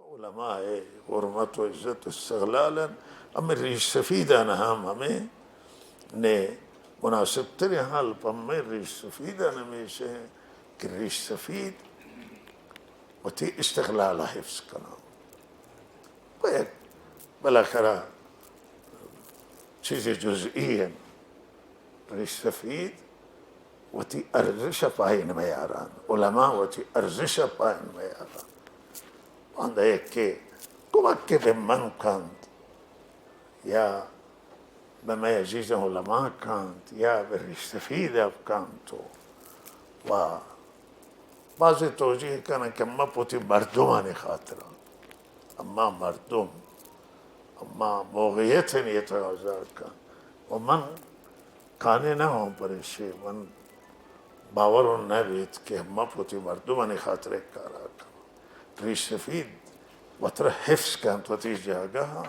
علماء ءِ حرمت و عزت و استغلال انت۔ ہمے ریش سفیدان ہم ہمے نے مناسب تریں حال پہ ہمے ریش سفیدان ہمیش انت کہ ریش سفید وتی استقلال ءَ حفظ کناں۔ پہ یک بالاخرہ چیزے جزئی انت۔ ریش سفید وتی ارزش ءَ پائین میاران، علماء وتی ارزش ءَ پائین میاران۔ باندا یکے کمکے بہ من کنت یا بہ مئے عزیزیں علماء کنت یا بہ ریش سفید ءَ کنت و، و بازے توجیہ کنن کہ ما پہ وتی مردمانی خاطرا، اما مردم، اما موقعیت نیت آزار کن۔ و من کانے نہ ہوں پریشی، من باور نہ بیت کہ ما پہ وتی مردمانی خاطر کارا کن۔ ریش سفید وترا حفظ کنت وتی جاگہ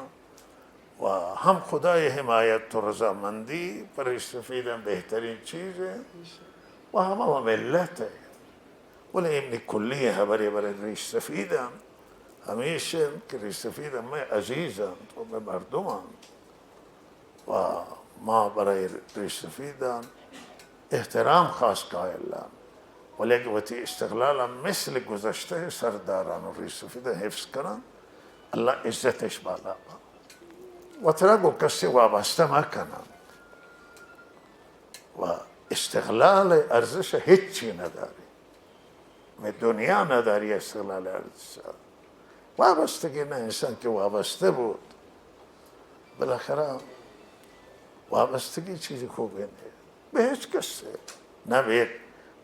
و ہم خدائے حمایت و رضامندی پہ ریش سفیداں بہترین چیز انت و ہما ملت ءِ۔ بلے اے منی کلی ہبرے، بلے ریش سفیداں ہمیش انت کہ ریش سفیداں مئے عزیز انت و مئے مردم انت و ما برای ریش سفیداں احترام خاص قائل آں، ولی اگہ وتی استقلال ءَ مثل گذشتہ سرداران و ریش سفیداں حفظ کناں، اللہ عزتش بالا با۔ وترا گوں کسے وابستہ مہ کناں و استقلال ءِ ارزش ہچی نہ داری۔ مئے دنیا نہ داری استقلال ءِ ارزش ءَ۔ وابستگی نہ، انسان کہ وابستہ بوت، بالاخرہ وابستگی چیزی خوبی نہ، بہ ہچ کسے نہ، بہ یک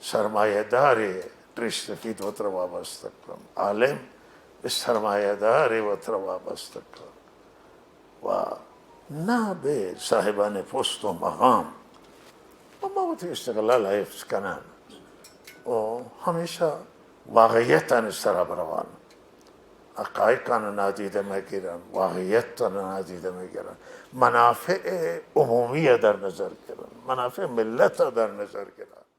سرمایہ دارے ریش سفید وترا وابستہ کن، عالم بہ سرمایہ دارے وترا وابستہ کن۔ و نہ بہ صاحبان پست و مقام۔ و ما وتی استقلال ءَ حفظ کنان و ہمیشہ واقعیتانی سرا بروان۔ حقائقان نادیدہ مگران، واقعیتان نادیدہ مگران، منافع عمومی در نظر گران، منافع ملت در نظر گران۔